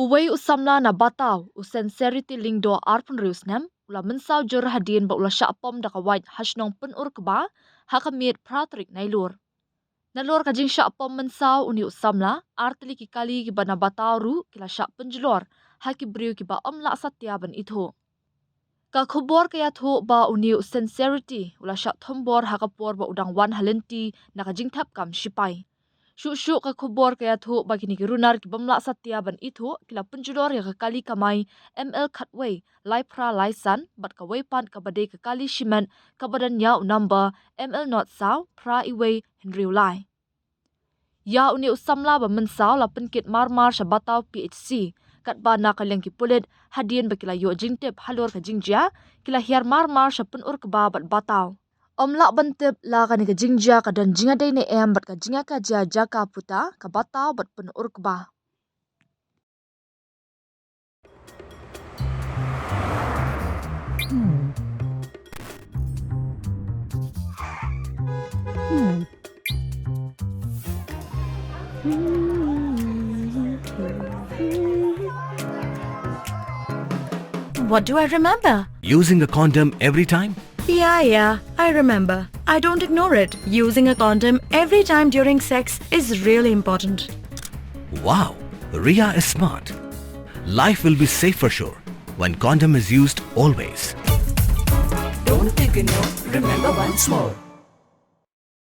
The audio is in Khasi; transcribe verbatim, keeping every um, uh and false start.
Wei u samla na Bataw, u Sincerity Lyngdoh arphew hynriew snem, u la mynsaw jur hadien ba u la shah pom da ka wait ha shnong Pynurkba ha ka miet phra tarik Nailur. Nalor ka jingshah pom mynsaw une u samla, ar tylli ki kali kiba na Bataw ruh ki la shah pynjulor ha ki briew kiba ym lah satia ban ithuh. Ka khubor ka ïathuh ba une u Sincerity u la shah thombor ha ka por ba u dang wan ha lynti na ka jingthep kam sipai. Shuh shuh ka khubor ka ïathuh ba kine ki runar ki bym lah satia ban ithuh ki la pynjulor ïa ka kali kamai M L khatwei lai phra lai san bad kawei pat kaba dei ka kali shimet kaba don ïa u number M L not saw phra iwei hynriew lai. Ïa une u samla ba mynsaw la pynkit marmar sha Bataw P H C, katba na ka liang ki pulit hadien ba ki la ïoh jingtip halor ka jingjia, ki la hiar marmar sha Pynurkba bad Bataw. Ym lah ban tip la kane ka jingjia ka don jingïadei ne em bad ka jingïakajia jaka puta ka Bataw bad Pynurkba. What do I remember? Using a condom every time? Yeah, yeah, I remember. I don't ignore it. Using a condom every time during sex is really important. Wow, Ria is smart. Life will be safe for sure when condom is used always. Don't ignore, remember once more.